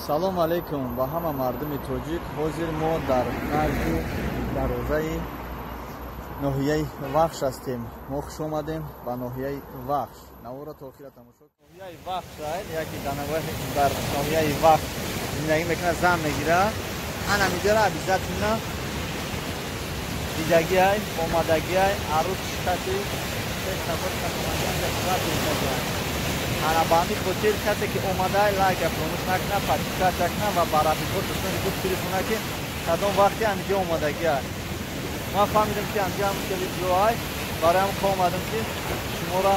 Салом алейкум ба ҳама мардуми тоҷик. Ҳозир мо дар назди дарвозаи ноҳияи Вахш ҳастем. Мо хуш омадем ба ноҳияи Вахш. Навора то охира тамошо. Ноҳияи Вахш яке дар ноҳияи Вахш зиндагӣ мекунад, зан мегирад. Ана миҷара обязательно дидагиай, омадагиай, арӯс шикати ана ба ҳамин хотир касе ки омадай лайка фаромӯш накунад, подписаться кунад ва ба рафиқҳо, дӯстони худ фирисонад, ки кадом вақте ҳамиҷо омадагиай. Ман фаҳмидам, ки ҳамиҷо ҳам хеле ҷоай, барои ҳам омадам, ки шуморо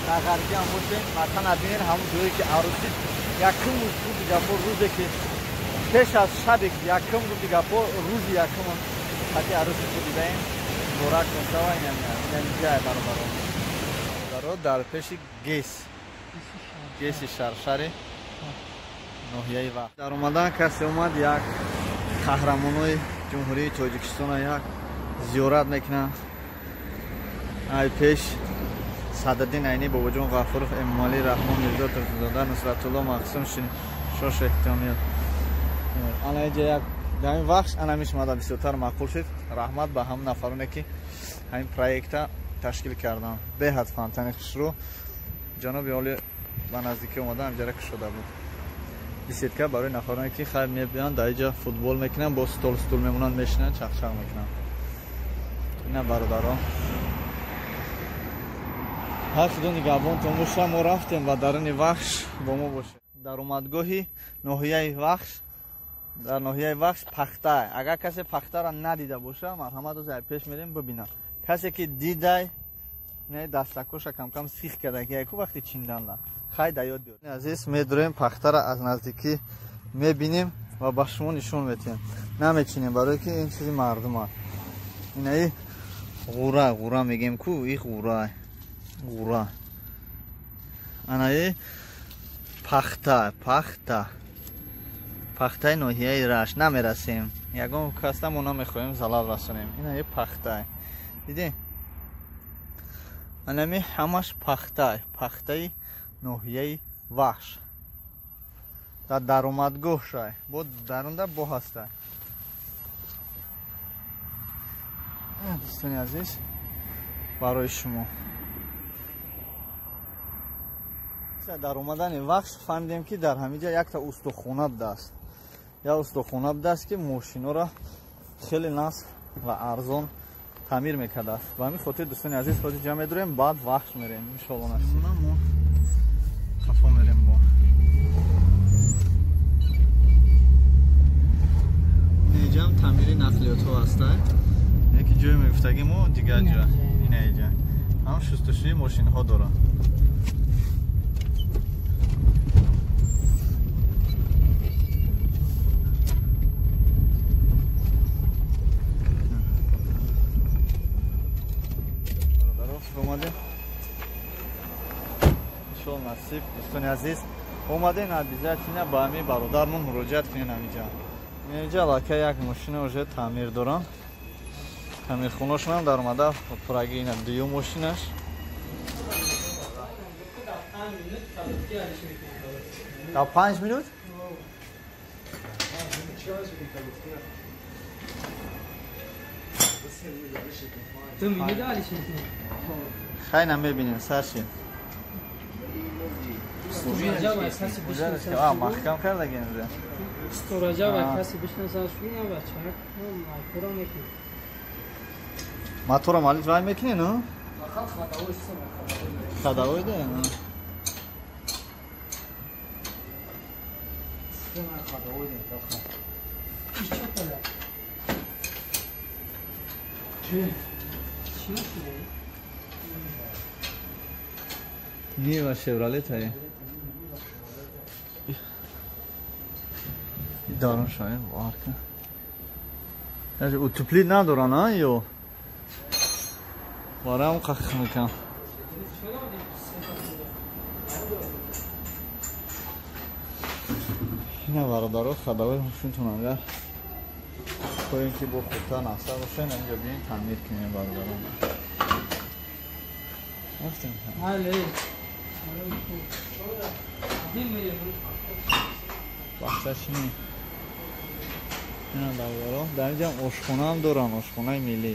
нағарбӣ ҳам бошем, масалан бинед ҳамун ҷое ки арӯсӣ якум рӯзи гапо, рӯзе ки пеш аз шаби якум рӯзи гапо, рӯзи якум хати арӯси худ дидаем. Муборак бошава. Инамиҷае бародарон дар пеши ГЭС, ГЭСи шаршари ноҳияи Вахш. Дар омадан касе омад, як қаҳрамонои Ҷумҳурии Тоҷикистона як зиёрат мекунанд. Ай пеш Садриддин Айнӣ, Бобоҷон Ғафуров, Эмомалӣ Раҳмон, Мирзо Турсунзода, Нусратулло Мақсум, Шош Эҳтиёмиёв. Ана иҷа як дар ин Вахш ана мишмада бисёртар маъқул шуд. Раҳмат ба ҳамон нафароне, ки ҳамин проекта ташкил карданд. Беҳад фонтани хушрӯ. Ҷаноби олӣ ба наздикӣ омада ҳамҷара кушода буд. Беседка барои нафароне, ки хайр мебиёнд, дар иҷа футбол мекунанд, бо стол стул мемонанд, мешинанд, чақчақ мекунанд. Ина бародарон, ҳар худо нигаҳбонтон боша. Мо рафтем ба даруни Вахш, бо мо бошед. Даромадгоҳи ноҳияи Вахш, дар ноҳияи Вахш пахта. Агар касе пахтаро надида боша, марҳамат, оз пеш мерем, бибинад. Касе ки дидай, не дастакоша камкам сих карда, ки яку вақти чинданда хай да ёд биёр. Азиз, медурем, пахтара аз наздикӣ мебинем ва ба шумо нишон метиҳем. Намечинем, барое ки ин чизи мардум аст. Инаи ғура, ғура мегем ку, и ғура, ғура. Анаи пахта, пахта, пахтаи ноҳияи Рашт. Намерасем, ягон каста мо намехоҳем залал расонем. Инаи пахта, дидем, анами ҳамаш пахта, пахтаи ноҳияи Вахш. Дар даромадгоҳ шай, бо дарунда бо ҳаста. Дӯстони азиз, барои шумо дар омадани Вахш фаҳмидем, ки дар ҳамиҷа якта устохона будааст, як устохона будааст, ки мошиноро хеле насб ва арзон таъмир мекардааст. Ба ҳамин хотир, дӯстони азиз, ҳозир ҷамъ медорем, баъд Вахш мерем, иншоалло насиб. Мо хафо мерем бо инҷам таъмири нақлиётҳо ҳаста. Яки ҷое мегуфтаги мо дигар ҷо, ина иҷа ҳам шустушӯи мошинҳо дорад. Омадем, иншоалло насиб. Дӯстони азиз, омадем, обязательно ба ҳамин бародармон муроҷиат кунед. Ҳамиҷа, инҷа аллакай як мошина уже таъмир дорам, таъмирхонашонам даромада пураги. Ина дуюм мошинаш. Дар 5 минут. Хайна мебинем, сарши маҳкам кардаген. Касе бишнасад, Мотора малит вай мекунӣ, ну ходовой да. Чӣ? Нива Шевроле тай. Дарун шояд варка. Даже утеплить надоран, а ё. Барам қах мекам. Ина бародаро, ходовой мошинтон агар хоҳем, ки бо хубтар нақса бошен, инҷо биён таъмир кунем, бародарон. Рафтем. Бале. Пахтачинӣ. Ина бародаро, дар инҷа ошхонаам доранд, ошхонаи миллӣ.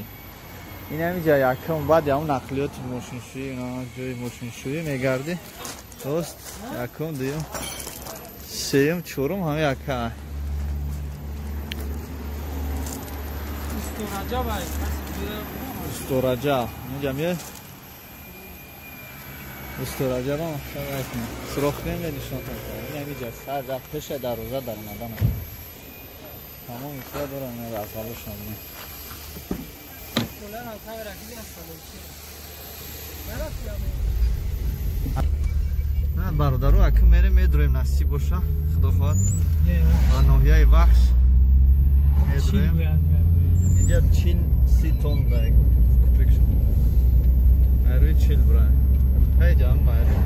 Ин ҳаминҷа якум, баъд ям нақлиёти мошиншӯӣ, ина ҷои мошиншӯӣ мегардӣ. Рост, якум, дуюм, сеюм, чорум ҳама яка. Усто Раҷаб. Инҷа меои? Усто Раҷаб ҳам сурох кунем, нишонтон кунем. Ин ҳаминҷа сар рафт пеша дарвоза дар омадан. Тамом исра дорам, ин развалошон. Бародаро, аку мерем, медроем, насиб боша, худо хоҳад. Ба ноҳияи Вахш медроем. Инҷа 40-30 тонн куприк шуд. Айрӯи 40 бура. Ҳайҷам байрӯ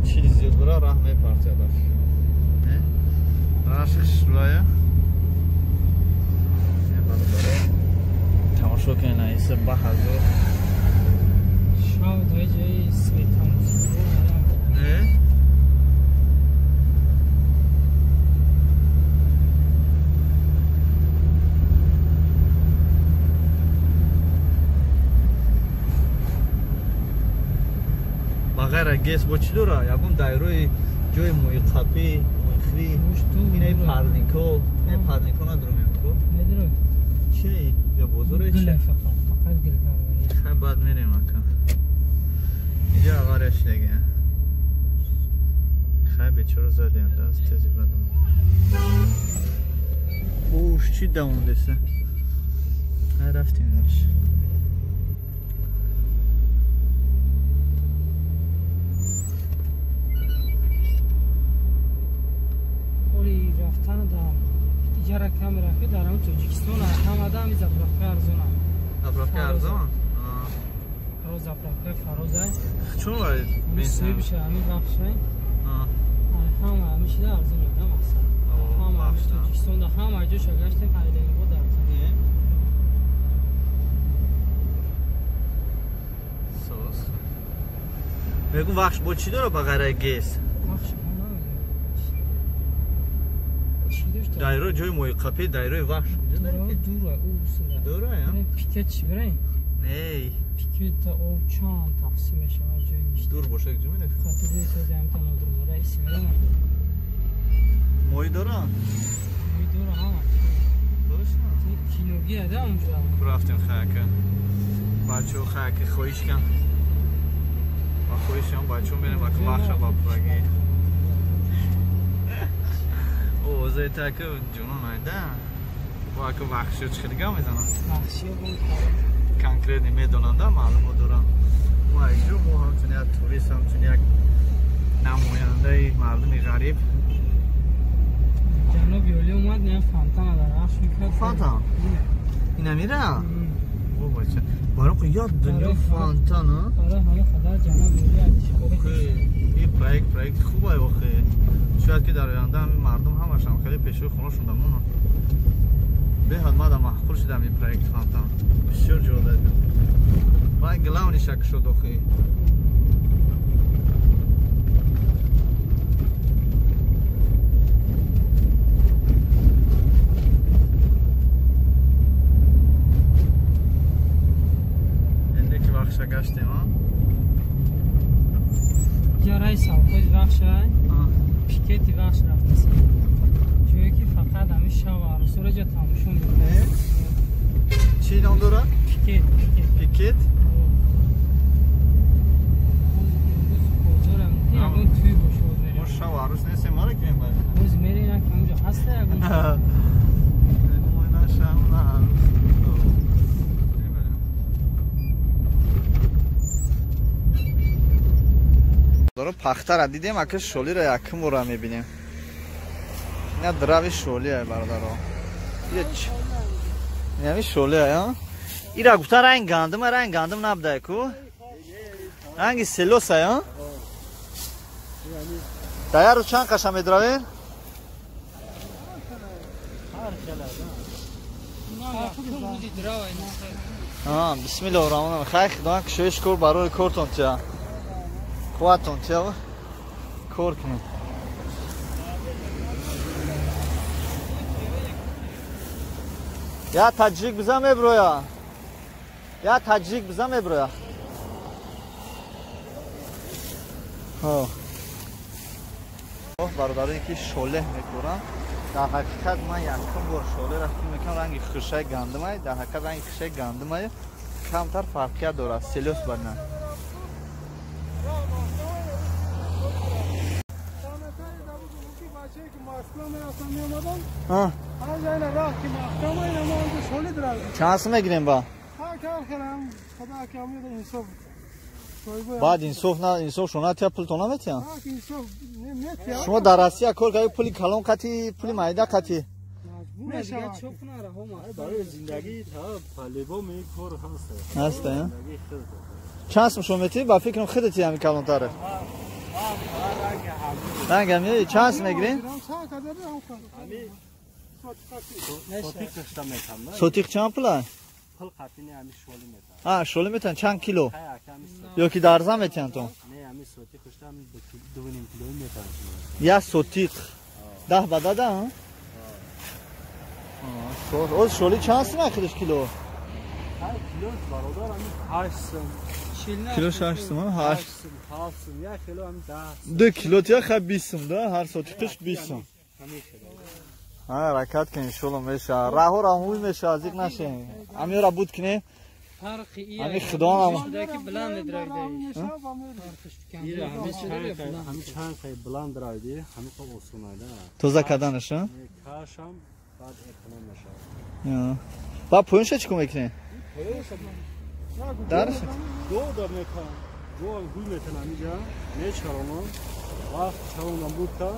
40 зиёд бура раҳ мепартияд. Рашх шуая. Бародаро, тамошо кунед, иса ба ҳазор. Шав даҷаи светам. Не? Ба ғайр аз ГЭС бо чӣ дора? Ягон дайрои ҷои моҳиқапӣ, моҳихӯрӣ, инаи парникҳо, инаи парникҳо надорам ку? Медорам. Чи? Я бозоре чи? Фақат гилпарварӣ. Хай баъд мерем ака. Инҷа авария шудагия. Хай бечора задем, даст тези бадам. Уш, чӣ давондеса? Хай рафтем даш. Оли рафтан да иҷара камера ки дар ҳамин Тоҷикистон ҳамада ҳами заправка арзона. Заправка арзон? Фароз заправка фароза. Чун вай? Соҳибша ҳамин бахша. Ҳама ҳамин шида арзон да мақсад. Ҳама Тоҷикистон да ҳама ҷоша гаштем айданибод арзон. Сос. Мегум Вахш бо чӣ дора ба ғайр аз ГЭС? Вахш Дайро ҷои моҳиқапӣ, дайрои Вахш куҷо дорад? Дура, усуда. Дура, я? Пикет чӣ бираем? Ней. Пикета об чанд тақсим мешавад ҷои ништа. Дур боша куҷо меравед? Хатир месозӣ ҳамта нодурмора иси меравам. Моҳӣ дора? Моҳӣ дора, ҳама. Точно? Киногия да онҷо. Рафтем хаяка. Бачаҳо хаяка хоҳиш кан. Ба хоҳишам бачаҳо мерем ба Вахша ба пурагӣ. Овозаи така ҷонон айда. Бо ака вахшиё чӣ хеле гап мезананд? Вахшиё конкретно медонанда, маълумот доранд. Мо айҷо мо ҳамчун як турист, ҳамчун як намояндаи мардуми ғариб. Ҷаноби олӣ омад, не фонтана дар Вахш мекард. Фонтан? Ина мира? Бобача. Барои як дунё фонтан, а? Барои ҳама қадар ҷаноби олӣ охе, ин проект хуб ай охе. Шояд ки дар оянда ҳамин мардум ҳамашам хеле пешои хонашон дамонанд. Беҳад мада маъқул шудам ин проект фонтан. Бисёр ҷолиб. Вай главный шак шуд охе. Инде ки Вахша гаштем, а? Ҷараи совхози Вахша, пикети Вахш рафтаси. Ҷое ки фақат ҳамин шав арӯсоро ҷа тамошо мекунад. Чӣ ном дорад? Пикет, пикет. Пикет? Имрӯз бозорам, ягон тӯй боша боз мерем. Мо шав арӯс нестем, мара ки мебарем. Боз мерем, як ҳамҷо ҳаста ягон. На шав, на арӯс. Доро пахтара дидем, ака шолиро якум бора мебинем. Ина драви шолия бародаро. Инами шолия, а? Ира гуфта ранг гандум, ранг гандум набудай ку? Ранги селоса, а? Даяру чанд қаша медравен? Бисмиллоҳ раҳмон. Хай худованд кушоиш кор барои кортон тия. Қувватон тия. Кор кунед. Я таҷик бизан меброя. Я таҷик бизан меброя. Бародароне ки шолеҳ мекоранд, дар ҳақиқат ман якум бор шолеҳро фикр мекунам ранги хушаи гандумай, дар ҳақиқат ранги хушаи гандумай камтар фарқият дорад, селёс бар на. Чанд сум мегирем ба? Баъд инсоф на инсоф шумо натия пултон наметиям? Шумо дар Россия кор кардед пули калон қати, пули майда қати. Ҳаст, чанд сум шумо метиҳед? Ба фикрам худати ҳами калонтаре. Ранг ҳами чанд сум мегирем? Сотиқ чанд пула? Шоли метавон чанд кило? Ё ки дарза метиҳанд то? Як сотиқ 10 ба дада? Оз шоли чанд сум худаш кило? Кило 6 сум, 8 2 кило тия ха 20 сум да, ҳар сотиқиш 20 сум. Ҳаракат кунем, иншоалло меша. Раҳоро ҳуй меша, зиқ нашем. Амиёра буд кунем. Ами худоам ки баланд дравида. Ҳами чанд қай баланд дравиди, ҳами қа осонайда. Тоза карданаш, а? Кашам баъд эконом мешавад. Ба поёнша чӣ кор мекунем? Дарш? Ду да мекунам. Ду ҳуй метанам инҷа, мечаронам. Вақт чаронам буд та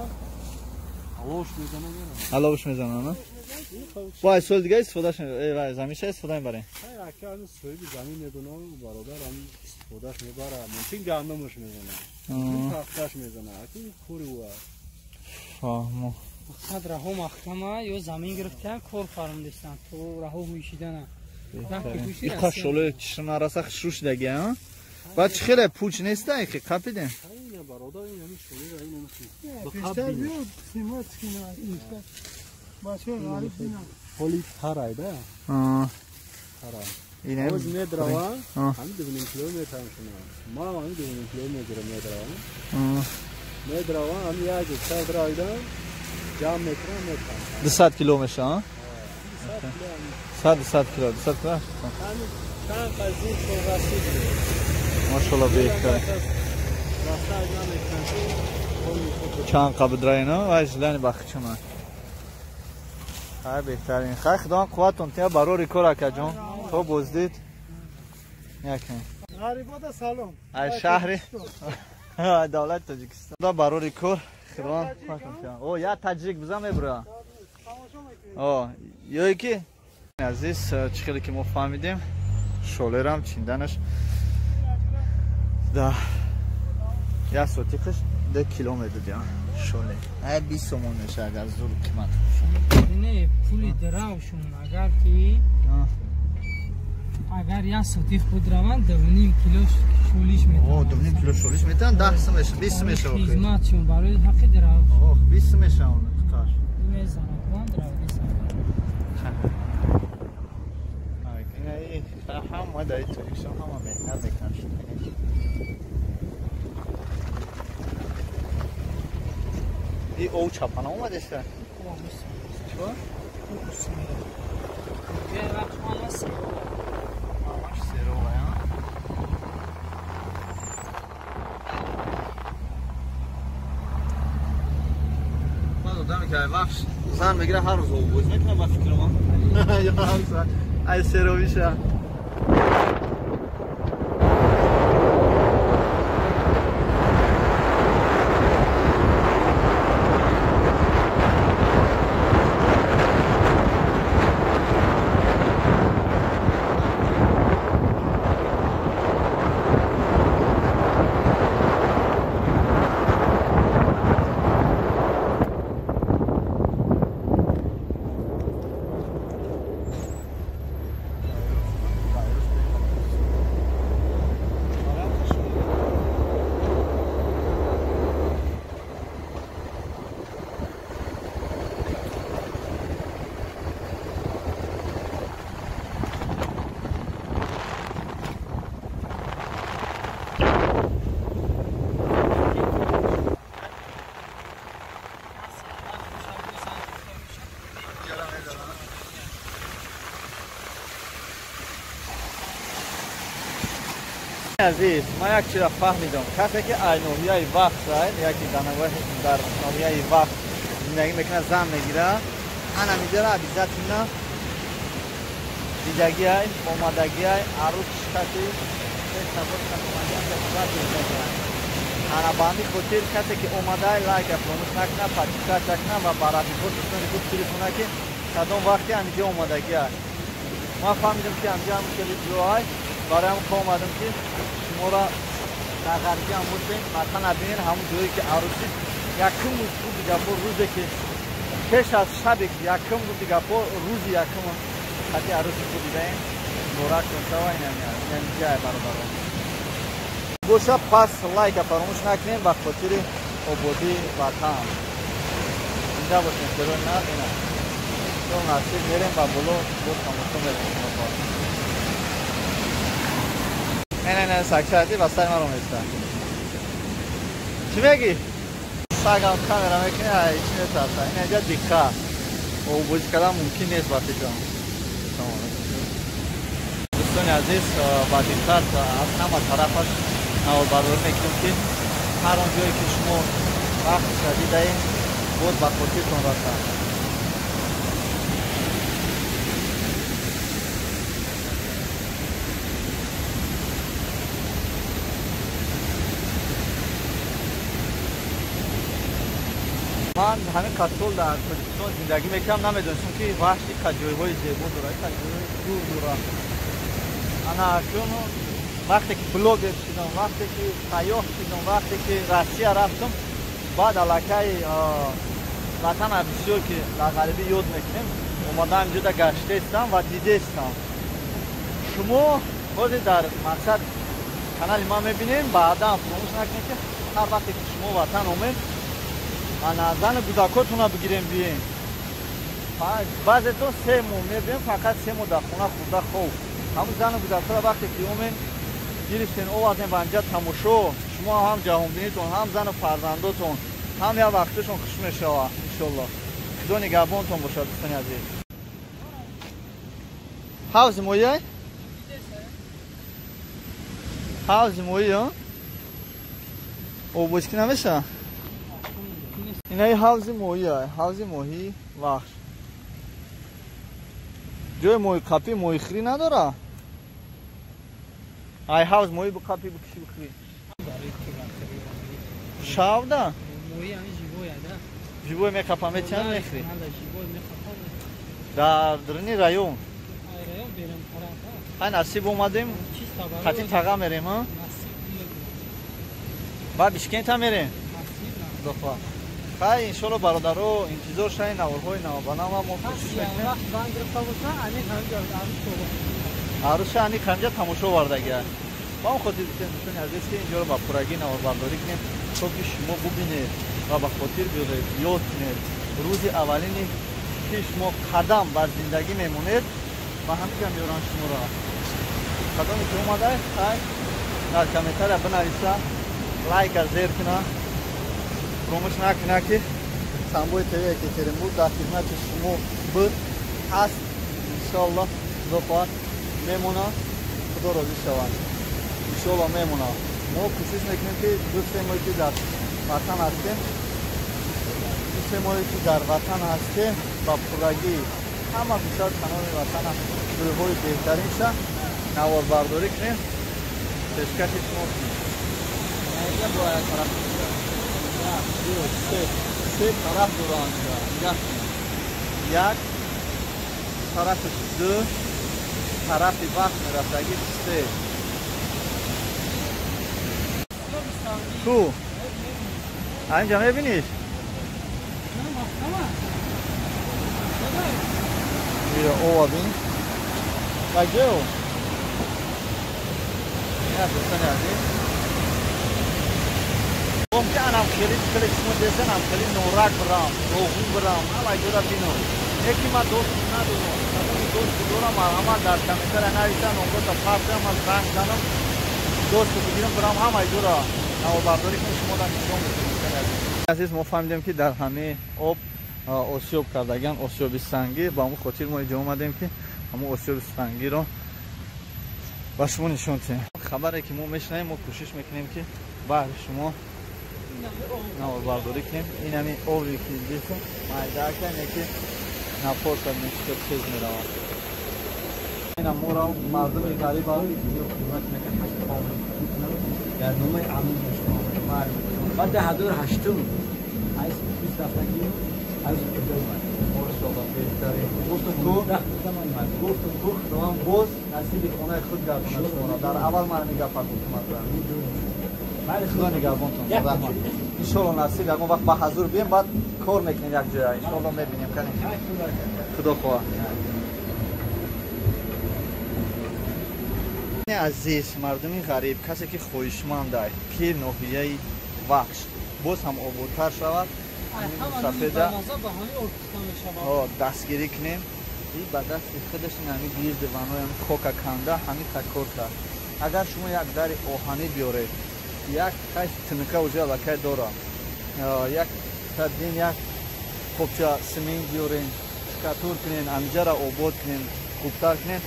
аловш мезанам. Аловш мезанам, а? Вай, сол дига истифодаш вай, заминша истифода мебарем. Ака ҳами соҳиби замин медонам, бародар ҳами истифодаш мебара. Мумкин гандумаш мезанам. Пахташ мезанам. Аки кори ӯ аст. Фаҳмо. Мақсад раҳо маҳкама ё замин гирифтан кор фармудистан то раҳо ҳуйшидана. Иқа шоле чишм нараса хушрӯ шидаги, а? Баъд чӣ хеле пуч неста, ихи қапидем? Бародар ин ҳами шолеро ин ҳами Пештар биё симат кина бачаи ғариб бина. Ҳоли тарай да? Тарай. Ҳоз медрава, ҳами 2.5 кило метавоншуна. Ман ҳами 2.5 кило мегирам медрава. Медрава, ҳами як гектар дравида, ҷамъ мекунам, метавонам. 200 кило меша, а? 100 кило, 200 кило. Чанд қазин шон расид. Машалло беҳтар. Чанд қабдраина вай жилани бахчуна. Хай беҳтарин. Хай худованд қувватон тия барори кор акаҷон. То боздид. Якин. Ғарибода салом. Ай шаҳри давлати Тоҷикистон. Да барори кор худованд қувватон тия. О, я таҷик бизан мебура. О, ёе ки азиз чӣ хеле ки мо фаҳмидем, шолерам чинданаш да як сотиқаш 2 кило медодям шоле. Ай 20 сомон меша агар зур қимат. Не, пули дравшун агар ки агар як сотиқ будраванд 2.5 кило шолиш метавонанд. О, 2.5 кило шолиш метавонанд, 10 сом меша, 20 сом меша. Хизматшон барои ҳаққи драв. Ох, 20 сом меша он қаш. Мезанад, ман драв 20. Ҳама дар Тоҷикистон ҳама меҳнат мекунанд. И ов чапана омадеста? Чӣ? Серова, а? Ман одаме ки ай вақт зан мегира ҳар рӯз овбоз мекунам ба фикрам. Ё ҳар соат ай серовиша. Азиз, ман як чизро фаҳмидам. Касе ки ай ноҳияи Вахш, яке дар ноҳияи Вахш зиндагӣ мекунад, зан мегирад, ана миҷара обязательно дидагиай, омадагиай, арӯс шикати ана ба ҳамин хотир касе ки омадай лайка фаромӯш накунад, подписаться кунад ва ба рафиқо дӯстони худ телефона ки кадом вақте ҳамиҷо омадагиай. Ман фаҳмидам ки ҳамҷо ҳам хеле ҷоай, барои ҳам омадам ки шуморо дар ғарбӣ ҳам бошем, ватан бинед, ҳамон ҷое ки арӯсӣ якум рӯз хуби гапо, рӯзе ки пеш аз шабе ки якум рӯзи гапо, рӯзи якум хати арӯси худ дидаем, муборак шава. Инамиҷае бародарон боша. Пас лайка фаромӯш накунем ба хотири ободии ватан. Зинда бошем, серои нар. Ина насиб мерем ба боло, боз тамошо мерем. Ина сагчаати ба сари маро места. Чӣ мегӣ? Сагам камера мекунӣ, чӣ метарса? Ина инҷа диққат, обозӣ кардан мумкин нест ба фикрам. Дӯстони азиз, ба диққат аз ҳама тарафаш наворбардорӣ мекунем ки ҳар он ҷое ки шумо вақтша дидаем, боз ба хотиртон расад. Ман ҳамин қад сол дар Тоҷикистон зиндагӣ мекардам, намедонистам ки Вахш ин ҷойҳои зебо дорад, ин ҷойҳои дур дорад. Ана акнун вақте ки блогер шудам, вақте ки сайёҳ шудам, вақте ки Россия рафтам, баъд аллакай ватана бисёр ки дар ғарибӣ ёд мекунем, омадаам инҷода гаштаистам ва дидаистам. Шумо ҳозир дар мақсад канали ман мебинем, баъдан фуромӯш накунед ки ҳар вақте ки шумо ватан омед, ана зану кӯдакотонро бигирем бием. Баъзетон 3 моҳ мебием, фақат 3 моҳ дар хона хӯрда хоб. Ҳамун зану кӯдакҳоро вақте ки омем гирифтем, овардем ба инҷа тамошо, шумо ҳам ҷаҳонбинитон, ҳам зану фарзандотон, ҳам як вақташон хуш мешавад иншоллоҳ. Худо нигаҳбонтон бошад дӯстони азиз. Ҳавзи моҳӣ? Ҳавзи моҳӣ, обозӣ ки намешавад? Инаи ҳавзи моҳӣ, ҳавзи моҳии Вахш. Ҷои моҳиқапӣ, моҳихӯрӣ надора? Ай ҳавз моҳӣ биқапӣ, бикишӣ, бихӯрӣ. Шавда? Живой меқапа, метиҳанд, мехӯрӣ? Дар даруни район. Ай насиб омадем, қати таға мерем, а? Ба Бишкента мерем? Худо. Хай иншолло бародаро интизор шавед наворҳои навбанава, мо кӯшиш мекунем. Арӯша ани ҳамҷа тамошо овардагия. Ба он хотир гуфтем дӯстони азиз ки инҷоро ба пуррагӣ наворбардорӣ кунем, то ки шумо бубинед ва ба хотир биёред, ёд кунед. Рӯзи аввалине ки шумо қадам бар зиндагӣ мемонед, ба ҳамин ҷа меоранд шуморо. Кадоме ки омада, хай дар комментария бинависа, лайка зер куна, фуромӯш накунад ки Самбои ТВ Екатеринбург дар хидмати шумо буд, ҳаст, иншоаллоҳ худо хоҳад мемонад, худо розӣ шавад, иншоаллоҳ мемонад. Мо кӯшиш мекунем ки 2-3 моҳе ки дар ватан ҳастем, 2-3 моҳе ки дар ватан ҳастем, ба пуррагӣ ҳама гӯшаи канори ватана ҷойҳои беҳтаринша наворбардорӣ кунем, пешкаши шумо кунем. Як, ду, се, се тараф доранд. Як тарафи ду тарафи вақт мерафтагӣ се. Ту инҷа мебиниш? Бира ова бин. Каҷо? Ина дӯстони азиз. Мумкин анам хеле хеле шумо десен ам хеле норак бирам, роғун бирам, ҳама ҷора бинам. Яки ман дӯст надорам. Кадоми дӯст дорам, марҳамат дар комментария нависам, номрота партам, ман занг занам, дӯст бигирам, бирам ҳама ҷора наворбардорӣ кунам, шумо дар нишон медиҳам. Азиз, мо фаҳмидем ки дар ҳамаи об осиёб кардагиан, осиёби сангӣ. Ба ҳамон хотир мо инҷо омадем ки ҳамон осиёби сангиро ба шумо нишон диҳем. Хабаре ки мо мешунавем, мо кӯшиш мекунем ки баҳри шумо наворбардорӣ кунем. Ин ҳамин оби ки дидем майдака неки напоршад мечита тез меравад. Ина моро мардуми ғариба дар номаи амин баъд 2008 аз 20 рафтагӣ аз куҷо омад. Мошалло, беҳтарин. Гуфту ку худованд боз насиби хонаи худ гардонад шуморо. Дар аввал ман ҳамин гапа гуфтам аз худо нигаҳбонтон. Раҳмат. Иншолло насиб ягон вақт ба ҳазур бием, баъд кор мекунем як ҷоя. Иншолло мебинем. Канем. Худо хоҳад. Азиз мардуми ғариб, касе ки хоҳишманд аст ки ноҳияи Вахш боз ҳам ободтар шавад, сафеда дастгирӣ кунем. И ба дасти худаш ҳамин гирди ванои хока канда ҳамин такор кард. Агар шумо як дари оҳанӣ биёред, як кайс тинка уже аллакай дора, як тадин як хобча симин биёрен, шкатур кунен, ҳамиҷара обод кунен, хубтар кунен,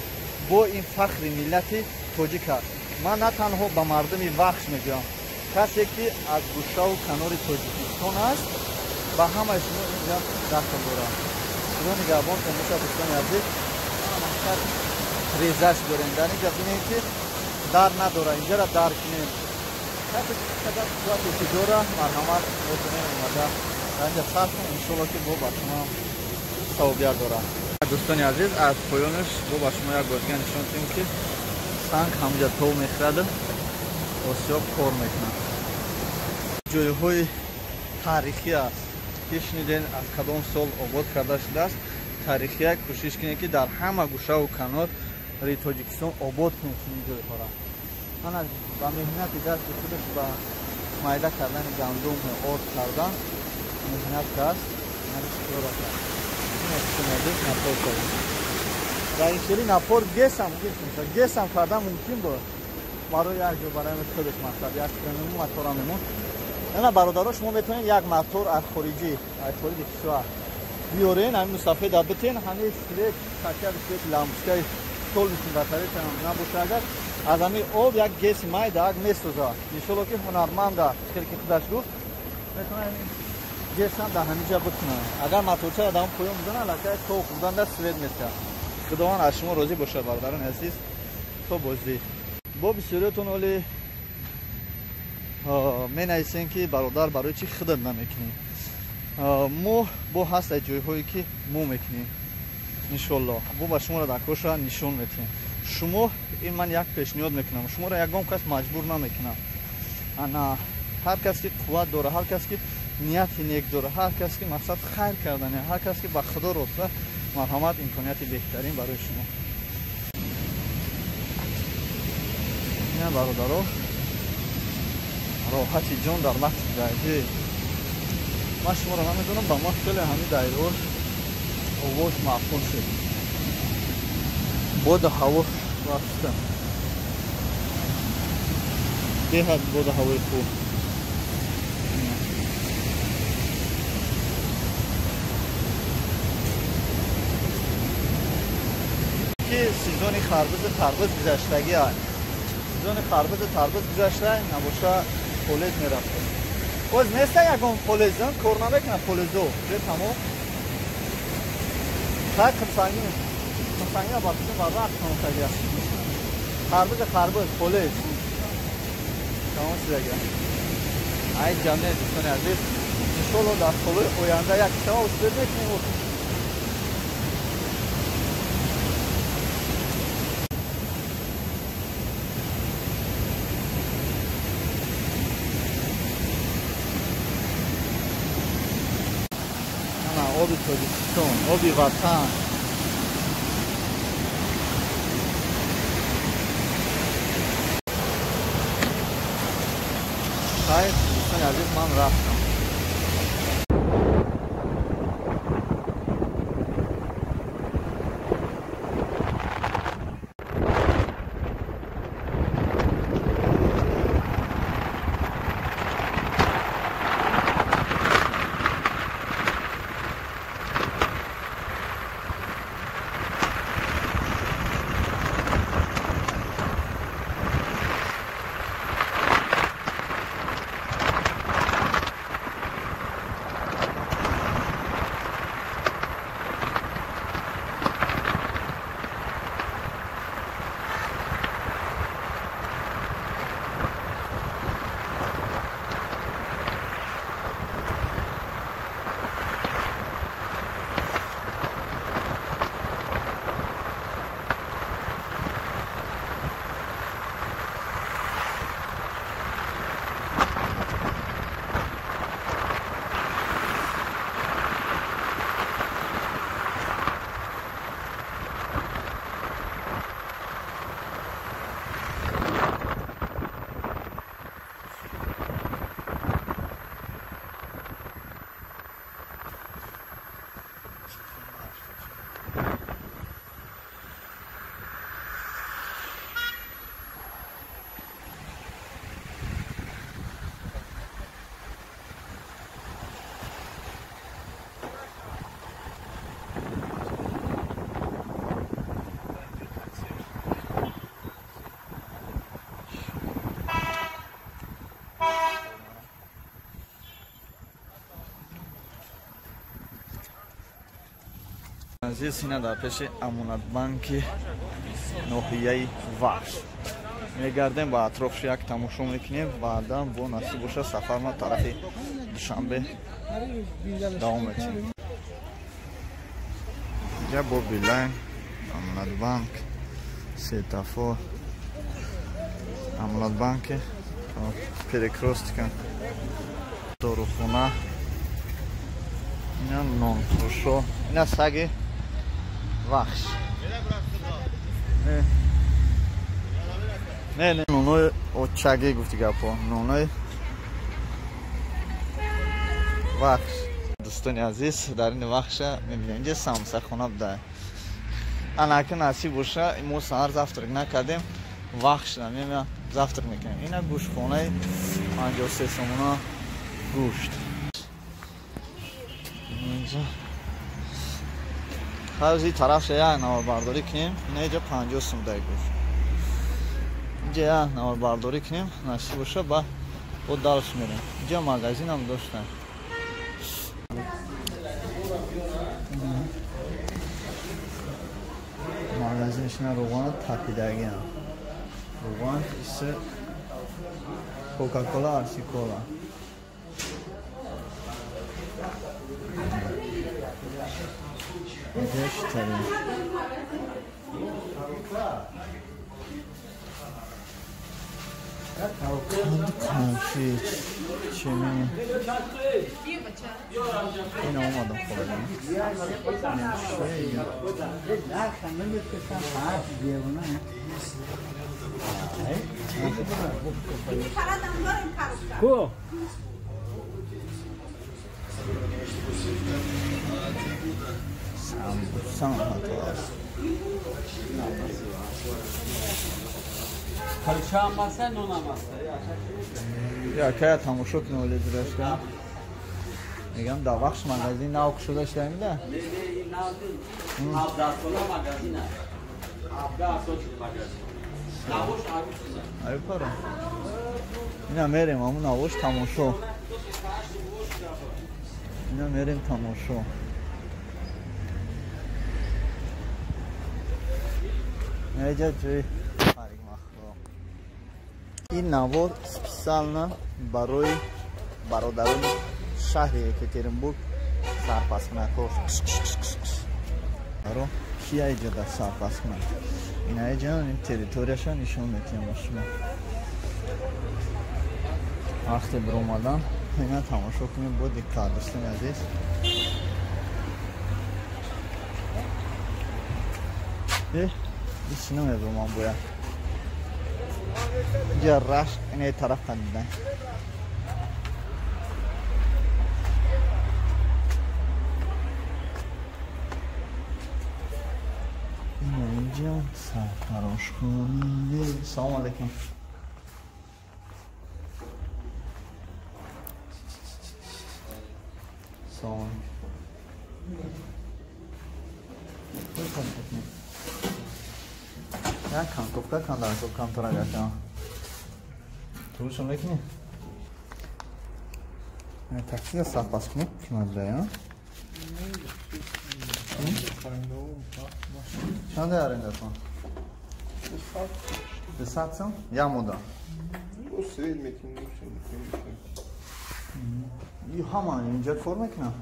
бо ин фахри миллати тоҷик аст. Ман на танҳо ба мардуми Вахш мегӯям, касе ки аз гӯшаву канори Тоҷикистон аст, ба ҳамаи шумо инҷа дахл дорам. Худо нигаҳбонтон бошад дӯстони азиз. Мақсад резаш дорем. Дар инҷа бинем ки дар надора, инҷара дар кунем. Касе ки қадар қуввате ки дора, марҳамат метавонем омада дар инҷа сарф кунем. Иншолло ки бо ба шумо савобият дорад. Дӯстони азиз, аз поёнаш бо ба шумо як бозган нишон диҳем ки санг ҳамҷа тов мехӯрад, осиёб кор мекунад. Ҷойҳои таърихӣ аст ки шунидем аз кадом сол обод карда шудааст. Таърихия кӯшиш кунед ки дар ҳама гӯшаву канори Тоҷикистон обод кунед чунин ҷойҳоро. Ман ба меҳнати дасти худаш ба майда кардани гандум орд кардан меҳнат аст. Дар ин хели напор гесам кардан мумкин буд барои як ҷо, барои худаш мақсад як моторам мемонд. Ана бародаро, шумо метавонед як мотор аз хориҷи, аз хориҷи кишвар биёрен, ҳамин мусафеда битен, ҳамин свет, хотя бы свет лампочкаи солнечный батарея набоша, агар аз ҳамин об як геси майда як месозад. Иншолло ки ҳунарманда хеле ки худаш гуфт, метавонад ҳамин гесам дар ҳамин ҷа бикунад. Агар моторчаро дар он поён бизанад, аллакай то хурданда свет метиҳад. Худованд аз шумо розӣ бошад бародарони азиз. То бозӣ. Бо бисёриятон оли менависем ки бародар барои чӣ худат намекунӣ? Мо бо ҳаст аз ҷойҳое ки мо мекунем. Иншолло бо ба шуморо дар корша нишон метиҳем. Шумо ин ман як пешниҳод мекунам, шуморо ягон кас маҷбур намекунам. Ана ҳар кас ки қувват дора, ҳар кас ки нияти нек дора, ҳар кас ки мақсад хайр кардане, ҳар кас ки ба худо роста, марҳамат, имконияти беҳтарин барои шумо. Ина бародаро, роҳати ҷон дар вақти дайдӣ. Ман шуморо намедонам, ба ман хеле ҳамин дайдҳо овоз маъқул шуд. Боду ҳаво рафта. Беҳад боду ҳавои хуб. Ки сезони харбузи тарбуз гузаштагӣ аст. Сезони харбузи тарбуз гузашта, набоша полез мерафтем. Боз неста ягон полезон, кор намекунад полезо. Уже тамом. Хай қимсангин. Қимсангин бахши ба вақт тамом шудагӣ аст. Харбузи харбуз, полез. Тамом шудагӣ. Ай ҷамъе дӯстони азиз, иншолло дар солҳои оянда як шава успед мекунем. Оби Тоҷикистон, оби ватан. Хайр, дӯстони азиз, ман рафтам. Азиз, ина дар пеши Амонатбанки ноҳияи Вахш мегардем, ба атрофш як тамошо мекунем, баъдан бо насиб боша сафарма тарафи Душанбе давом метиҳем. Инҷа бо Билайн, Амонатбанк, светофор, Амонатбанки перекростка, дорухона, ина нонфурӯшо, ина саги Вахш. Не, не, нонои очаги гуфти гапо, нонои Вахш. Дӯстони азиз, дар ин Вахша мебинем, инҷа самсахона буда. Анака насиб боша, мо саҳар завтрак накардем, Вахш мемя завтрак мекунем. Ина гӯштхонаи 53 сомона гӯшт. Инҷа ҳарзи тарафша як наворбардорӣ кунем, ина инҷа 50 сом дай гӯшт. Инҷа як наворбардорӣ кунем, насиб боша, ба бо далш мерем. Инҷа магазинам доштан. Магазиншина равған тапидагиам. Равған исе Кока-кола, Арси-кола. Инҷа читарем. Конфит, чими. Ина омадам хӯрдам. Ко? Самбусан ҳатто аст. Я кая тамошо кунем оле дурашка. Мегам дар Вахш магазин нав кушода шуда мида? Ай пара. Ина мерем аму навош тамошо. Ина мерем тамошо. Инҷа ҷои ин навор специально барои бародарони шаҳри Екатеринбург сарпаскунакҳо. Баро кия иҷа дар сарпаскунак? Ина иҷа ин территорияша нишон метиҳам ба шумо. Вақте биромадан ина тамошо кунем бо диққат, дӯстони азиз. Исина мебурман бояд. Инҷа рашк инаи тараф қадидан. Ина инҷа сарфарошхона. Салом алейкум. Салом. Я контовка кандарко контора гашам. Турушон мекунӣ? Таксида сарпас кунӣ кимаджая? Чанд арендатон? 200 сом? Я мода. И ҳама инҷа кор мекунам?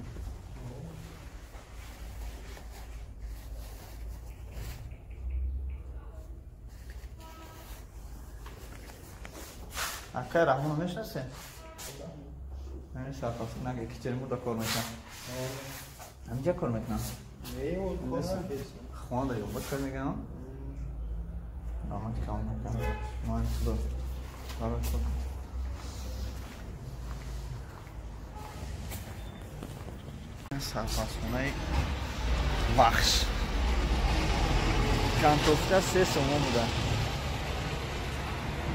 Акай Раҳмонро мешинасед? Ҳамин сарпас наг Екатеринбургда кор мекунам. Ҳаминҷа кор мекунам? Хонада ёбад кор мекунам? Раҳмати калон накардам. Ман худо. Барои худо. Сарпасхонаи Вахш. Кантовка 3 сомон буда.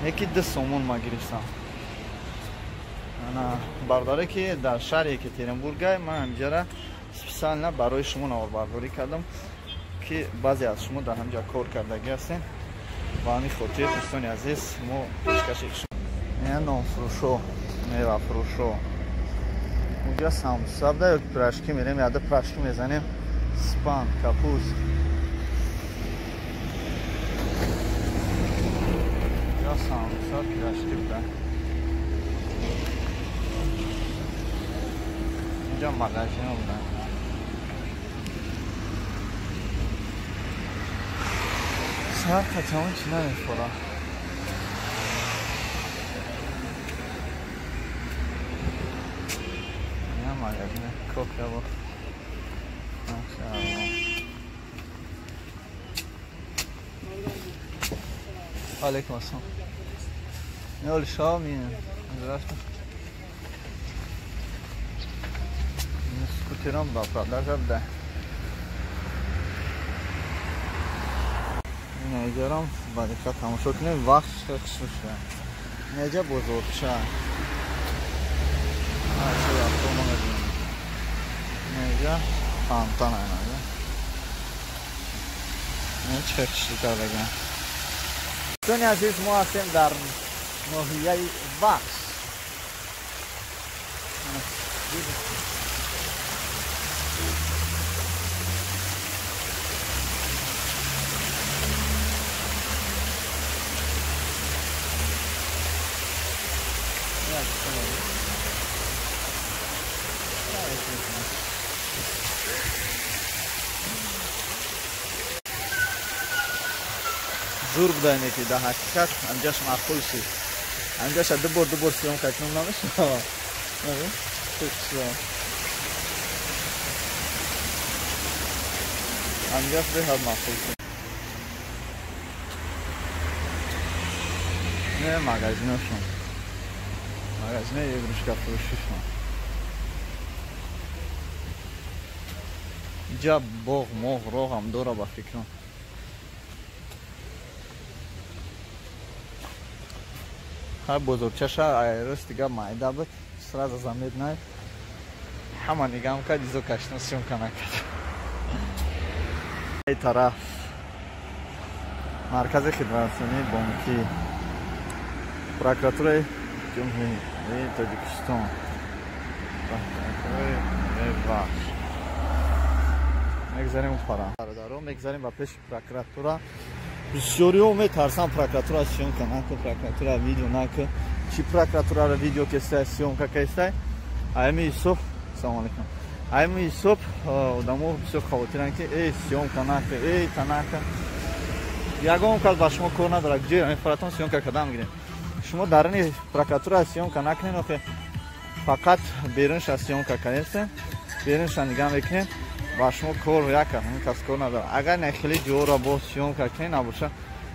Яки 2 сомон ма гирифтам. Ана бародаре ки дар шаҳри Екатеринбургай, ман ҳамҷара специально барои шумо наворбардорӣ кардам, ки баъзе аз шумо дар ҳамҷа кор кардагӣ ҳастем. Ба ҳамин хотир дӯстони азиз, мо пешкаши шумо ина нонфурӯшо, мевафурӯшо. Унҷа самбуса буда ё пирожки мерем, яда пирожки мезанем. Спан, капуст. Я самбуса пирожки буда. Инҷа магазино буда. Сар качамон чӣ намехӯра. Ина магазино кофе бо. Алейкум ассалом. Нёли шоми. Здравствуйте. Скутером ба продажа буда. Инҷарам ба диққат тамошо кунем, вақт хеле хушрӯ шуда. Инҷа бозорча. Чӣ вақто мо мебинем. Инҷа фонтан инҷа. Ин чӣ хеле хушрӯ кардагиам. Дӯстони азиз, мо ҳастем дар ноҳияи Вахш. Зур будаем ки дар ҳақиқат анҷаш маъқул шид. Анҷаша ду бор съёмка кунам намешавад. Анҷаш беҳад маъқул шид. Не магазиношон. Магазинои игрушкафурӯшишон. Инҷа боғ, моғ, роғам дора ба фикрам. Ҳар бозорчаша рӯз дига майда буд, сразу замед най. Ҳама нигам кард, изо кашна съёмка накард. Ай тараф маркази хидматрасонии бонкӣ, прокуратураи Ҷумҳурии Тоҷикистон, прокуратураи Вахш. Мегзарем пара. Бародаро, мегзарем ба пеши прокуратура. Бисёриҳо метарсанд прокуратура съёмка накун, прокуратура видео накун. Чи прокуратураро видео кестай, съёмка кестай? Ами ҳисоб, салом алейкум. Ами ҳисоб одамо бисёр хавотиранд ки эй съёмка накун, эй та накун. Ягон кас ба шумо кор надорад, ҷои мефаратон съёмка кардан мегирем. Шумо даруни прокуратура съёмка накунед, охе фақат берунша съёмка кардем, берунша нигоҳ мекунем. Ба шумо кор яка, ҳамин кас кор надорад. Агар не хеле ҷоро бо съёмка кунед набоша,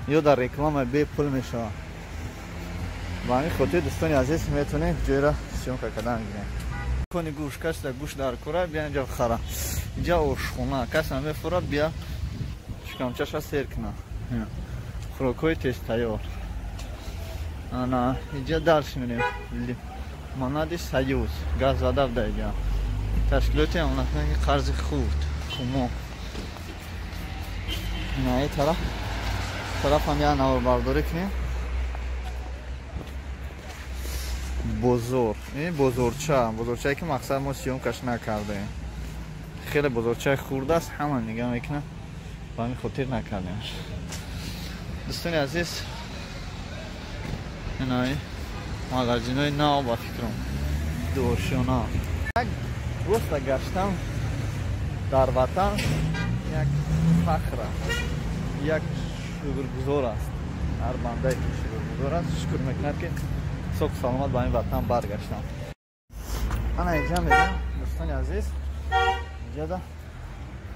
ё дар реклама бепул мешавад. Ба ҳамин хотир дӯстони азиз метавонед ҷойро съёмка кардан гирем. Кони гӯш кас да гӯш дар кора, бия инҷа хара. Инҷа ошхона, кас намефура, бия шикамчаша сер куна. Хӯрокҳои тезтайёр. Ана инҷа дарс мерем. Монади Союз, газ зада буда инҷа. Ташкилоти амонатбонки қарзи хурд, хумо. Ина ин тараф, тараф ҳам як наворбардорӣ кунем. Бозор, ин бозорча, бозорчае ки мақсад мо съёмкаш накардаем. Хеле бозорчаи хурд аст, ҳама нигоҳ мекунад, ба ҳамин хотир накардемаш. Дӯстони азиз, инаи магазинои нав ба фикрам, дуошиёна. Просто гаштам дар ватан як фахр аст, як шукргузор аст. Ҳар бандае ки шукргузор аст, шукр мекунад ки соҳу саломат ба ин ватан баргаштам. Ана инҷа мерем, дӯстони азиз, инҷада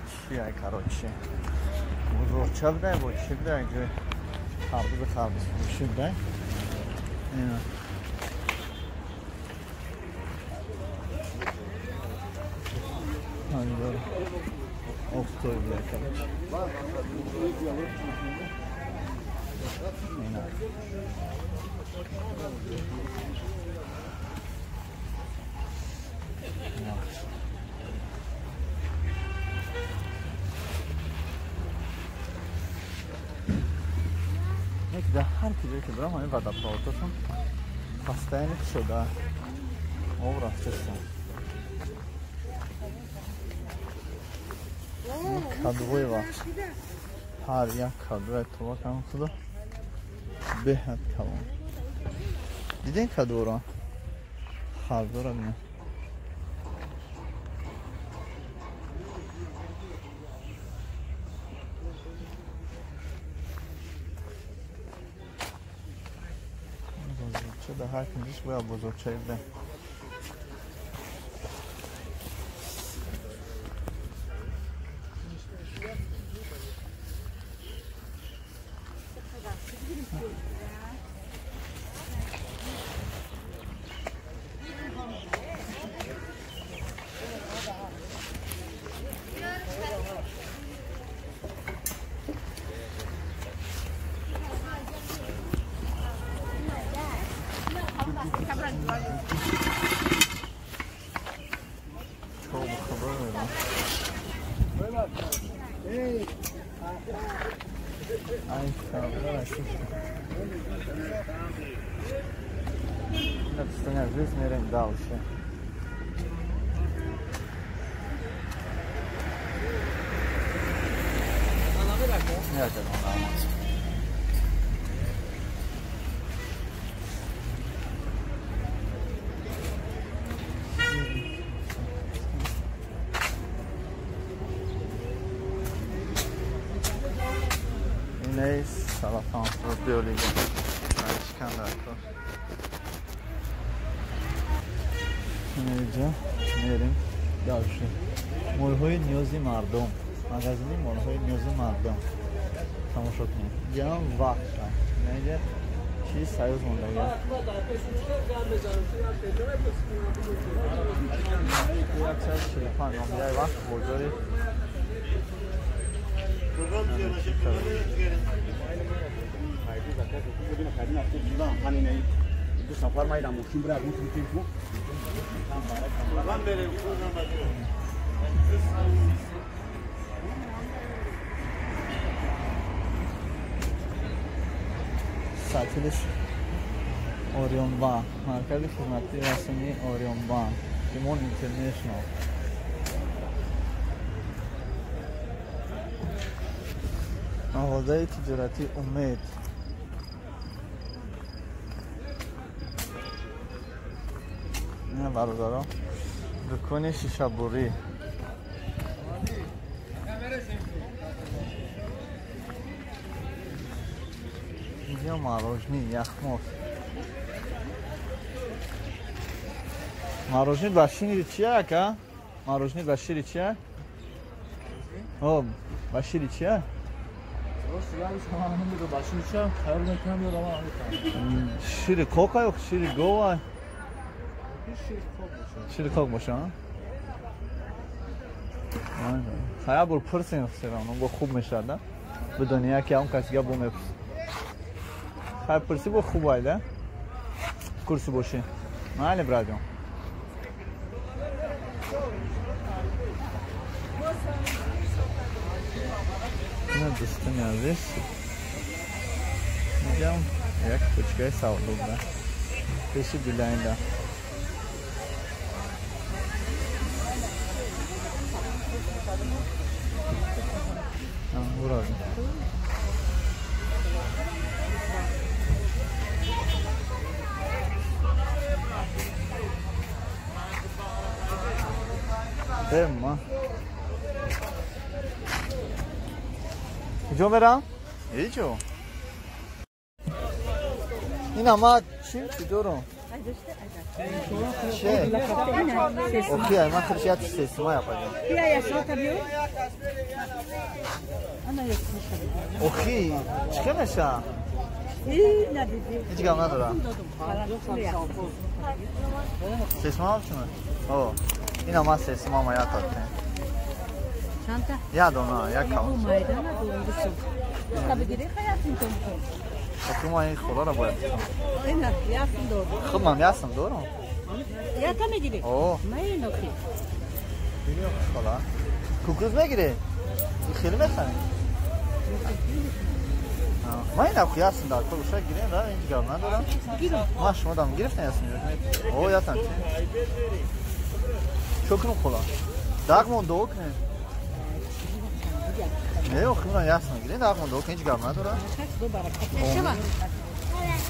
чия, короче, бозорча будай, бо чӣ будай, ҷои харбузу харбузфурӯшӣ будай. Помидор. Офтой, бля, короче. Ина. Дар ҳар куҷое ки барам, ҳамин водопроводҳошон постоянно шуда об рафтастан. Кадуи вахш. Ҳар як кадуи това кам худо беҳад калон. Дидин кадуро? Харзора бинед. Бозорча дар ҳар кунҷиш бояд бозорчае буда. Мерем дальше. Иней салафан биолига. Инҷа мерем дальше. Молҳои ниёзи мардум. Магазини молҳои ниёзи мардум. Тамошо кунед. Инҷа вақт. Инҷа чиз союз мондага. 145 номидаи вақт бозори Satılış Orion Bank, Markazi Xizmati Rasmiy Orion Bank, Timon International. Мағозаи тиҷоратии Умед. Ина бародаро, дукони шишабурӣ. Инҷо мороженое, яхмоз. Мороженое ба шири чия, ака? Мороженое ба шири чия? О, ба шири чия? Шири кока ё шири гова? Шири кок боша? Хая бор пурсем серам, бо хуб мешад, да? Бидони яке он каси гап бо мепурс. Хай пурси бо хуб ай, да? Курси боши. Майли, братҷон. Ина дӯстони азиз, инҷам як точкаи савдо буда пеши Билайнда. Ура. Ема. Куҷо мерам? Ҳеҷо. Ина ма чим чӣ дорам? Че? Охи, ай ман худш як сесима япаҷа. Охи, чӣ хел меша? Ҳеҷ гап надорам. Сесима ҳам О, ина ма сесима ма як атем. Я дона, як кам. Хуб, ман ин холаро бояд. Хуб, ман ясм дорам. Ята мегирӣ? О. Ман Бинӣ хола. Кукуруз мегирӣ? Хеле мехарӣ? Ман ин аху ясм дар кор боша гирем, да, ҳеҷ гап надорам. Ман шумо дам гирифтам ясм. О, ясм. Чо кунам хола? Дағмон дуо кунем. Не, охи ман ясно гирин, ахмон до ҳеҷ гап надора.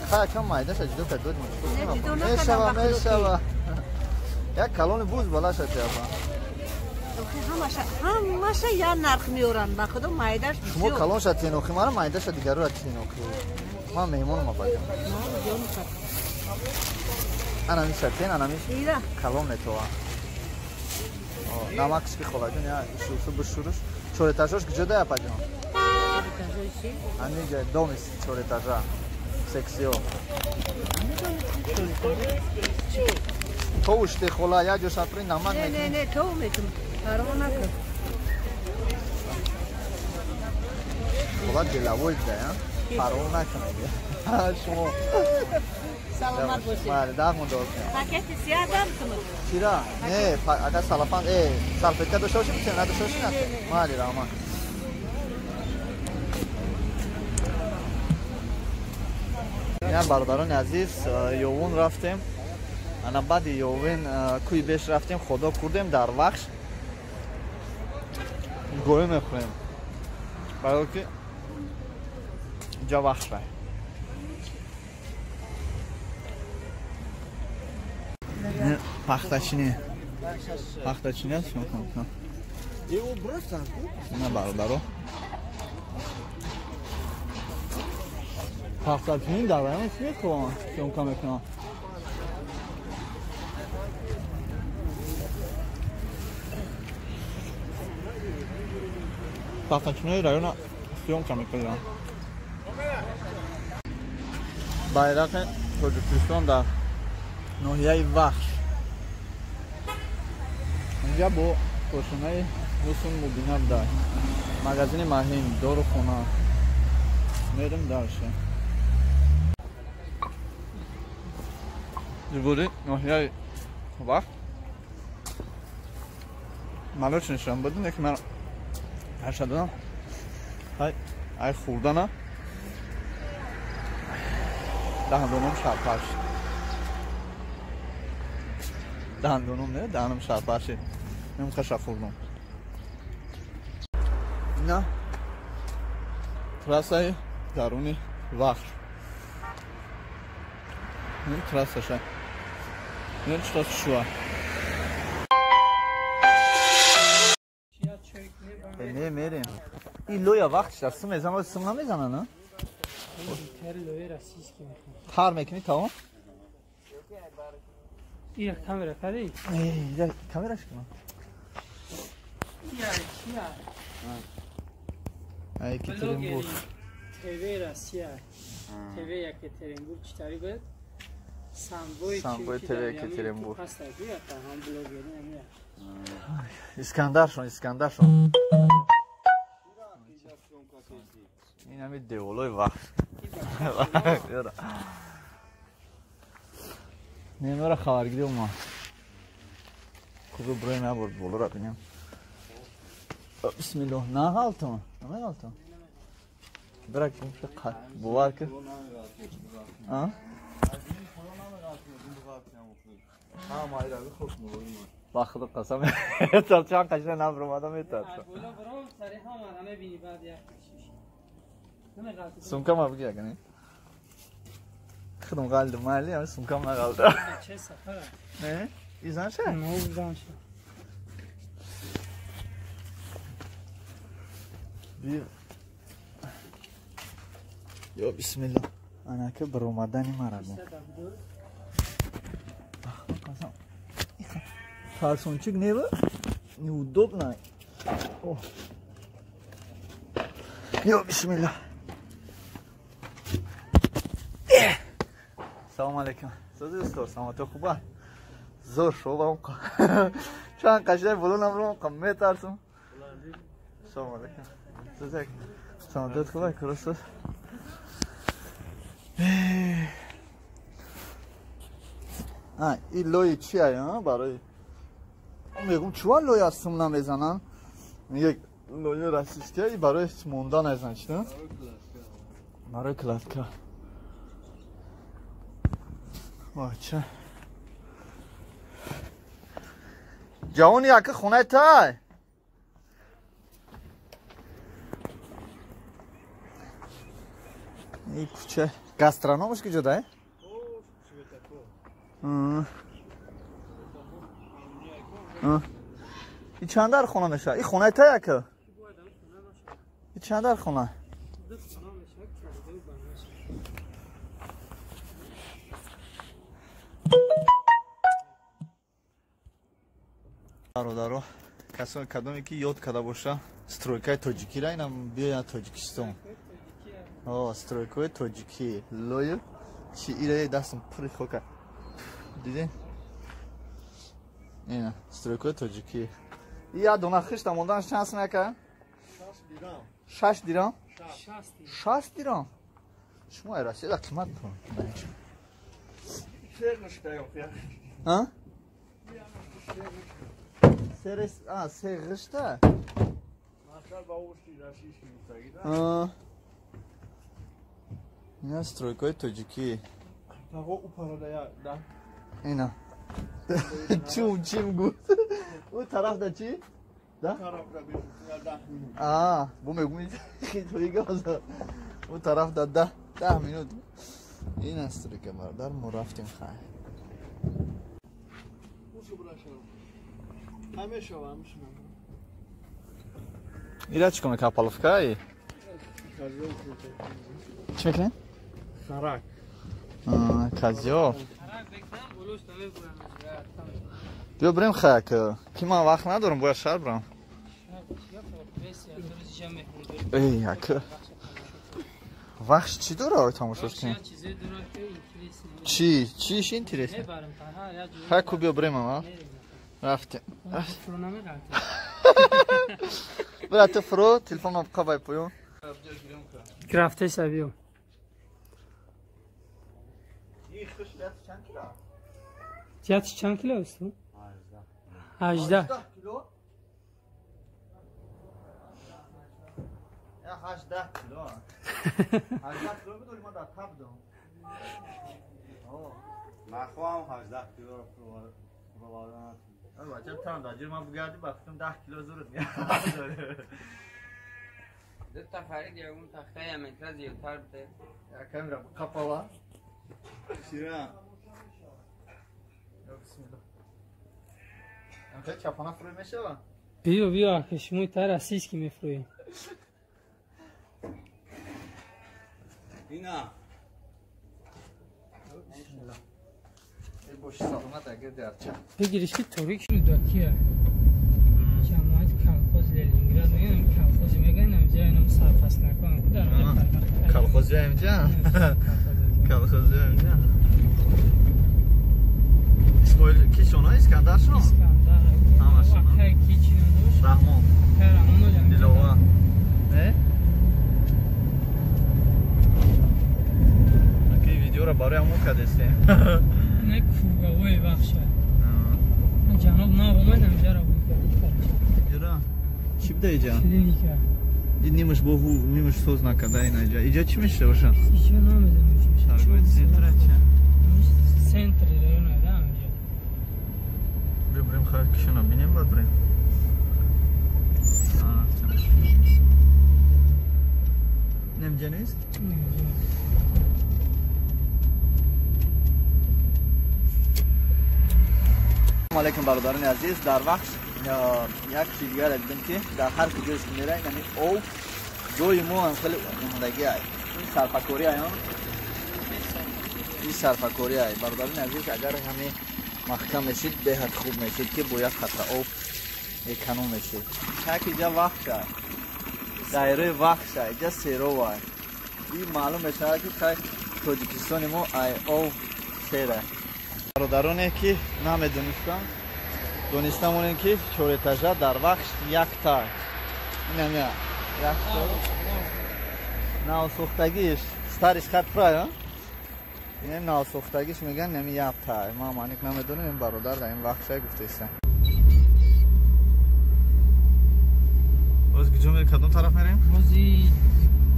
Хай кам майдаша ҷудо кард дод. Мешава, мешава. Як калони буз балаша тиапа. Ҳамаша я нарх меоранд, ба худо майдаш бисёр. Шумо калонша тен охи, мара майдаша дигаро тен охи. Ман меҳмонам апаҷон. Анамиша тен, анамиш калон метова. Намакш ки холаҷон, я шурсу бушуруш. Чор этажош куҷо да апаҷон? Ҳамин ҷой домис чор этажа. Сексио. Товуште хола, я ҷоша при намак Не, не, не, тов метум. Парво накун. Хола деловой да, я? Парво накун. Шумо. Саломат бошед. Бале, дахмон дор. Пакети сиёҳ дам кунед. Чира? Не, агар салафан, салфетка дошта бошем, метавонем, надошта бошем, не. Бале, раҳмат. Ина бародарони азиз, Ёвун рафтем. Ана баъди Ёвин кӯи беш рафтем, худо курдем дар Вахш. Гоя мехӯрем. Барои ки инҷа Вахш рай. Пахтачинӣ. Пахтачинӣ аст шумо кун. На бародаро. Пахтачинӣ дар район чӣ мекунанд? Съёмка мекунанд. Пахтачинои района съёмка мекунанд. Байрақи Тоҷикистон дар ноҳияи Вахш. Инҷа бо кошонаи Ҳусн мубина буда. Магазини Маҳин, дорухона. Мерем дальше. Ҷумҳури ноҳияи Вахш. Малоч нишон буд, не ки ман ҳарша додам. Ай хӯрдана дандонам шарпар шуд. Дандонам не, даҳанам шарпар шуд. Мемхаша хӯрдам. Ина трассаи даруни Вахш. Ин трассаша. Ин чӣ шуа. Не мерем. Ин лоя вақт шуда, сум мезанам, сум намезана, на? Тар мекунӣ тамом? Ира камера кардӣ? Ира камераш кунам. Ира чия? Ай Екатеринбург. ТВ Россия. ТВ Екатеринбург читари буд? Самбой ТВ Екатеринбург. Искандаршон, Искандаршон. Ин ҳами деволои Вахш. Немара хабаргирӣ омад. Хуб броем як бор болоро бинем. Бисмиллоҳ, на ғалтон, намеғалтон. Бирак бовар кун. А? Ба худо қасам, чанд қашна набромада метарсам. Сумкама бигир агане. Худам ғалдам, майли, ами сумкам нағалда. Че сафара? Не? Изанша? Ну, изанша. Ё бисмиллоҳ. Анака баромадани мара гум. Тарсончик нева? Неудобно. Ё бисмиллоҳ. Салом алейкум. Сози устод, саломатӣ хуба? Зор шобам. Чанд қаштай болонам ром метарсам. Салом алейкум. Сози саломатӣ хуба, курсус. А, ин лои чи ая, барои мегум чува лои аз сум намезананд? Як лои российская барои мондан аз значит, барои кладка. Бача. Ҷавони яка хонаи тай. Ин кӯча гастрономаш куҷо дай? Ин чанд дар хона мешавад? Ин хонаи та яка? Ин чанд дар хона? Бародаро, касоне кадоме ки ёд карда боша стройкаи тоҷикиро, инам биёянд Тоҷикистон. Стройкаи тоҷикӣ лою чи ира дастам пури хока дидин? Ина стройкаи тоҷикӣ. Я дона хишта монданаш чанд сум яка? 6 дирам? 6 дирам? Шумо ай Россияда қимат се ғишта? Ина стройкаи тоҷикӣ. Ина. Чум чим гуфт. Ӯ тараф да чӣ? Бо мегӯм ӯ тараф да 10 минут. Ина стройка бародар, мо рафтем хай. Ира чӣ кор мекунад паловкаи? Чӣ мекунед? Харак. Козёв. Биё бирем хаяк, ки ман вақт надорам, бояд шаҳр бирам. Эй, як. Вақт чӣ дора тамошош кунем? Чӣ? Чиш интересно? Хаяку биё бирем ама. Рафтем. Бира ту фуро, телефонам қабай поён. Графтеса биё. Ҷиҳатиш чанд кило аст? 18 кило? 18 кило. 18 кило бидори ман дар таб дам. Ман хоҳам 18 килоро провардан. Бача там дар ҷир ман бугардӣ ба фикрам 10 кило зурат меяд. Ду та фарид ягон тахтаи метра зиёдтар бите. Якам ра қапала. Шира. Бисмилла. Амхел чапана фурӯй мешава? Биё, биё, ака шумо та российский мефурӯем. Ина. Бисмилла. Эй боши саломат агар дарча. Бигириш ки торик Рӯдакия. Ҷамоати колхоз Ленинград мегӯян, колхози мегӯян, инҷа инам сарпаст накун. Дар колхози инҷа? Колхози инҷа. Исмоил ки шона Искандар шон? Искандар. Ҳамашон. Акай ки чи ном дошт? Раҳмон. Акай Раҳмон. Дилова. Не? Акай видеоро барои ҳамон кардестем. Не круговой бахша. Ҷаноб нав омад инҷаро Ира. Чӣ буда иҷа? Клиника. Ин нимаш бо ҳу, нимаш соз накарда ин иҷа. Иҷа чӣ мешава боша? Иҷа намедонам чӣ мешава. Торговый центр чӣ? Центри района да инҷа. Биё бирем хай кишона бинем баъд бирем. Немҷа нест? Немҷа. Алейкум бародарони азиз, дар вақт як чиз дигаре дидем ки дар ҳар куҷош ки мераем, яъне об ҷои мо ҳам хеле омодагӣ ай. Ин сарфакорӣ ай, ин сарфакорӣ ай. Бародарони азиз, агар ҳамин маҳкам мешид, беҳад хуб мешид ки бо як қатра об эконом мешид. Як иҷа вақт ай, дайраи вақт ай, иҷа серов ай. Ин маълум мешавад ки хай Тоҷикистони мо ай об сер ай. Бародароне ки намедонистам, донистам онем ки чор этажа дар вақт якта. Инам якта. Навсохтагиш, стариш хат прай, а? Инам навсохтагиш меган нами якта. Ма маник намедонем, ин бародар дар ин вақт шай гуфтеста. Боз куҷо мерем? Кадом тараф мерем? Бози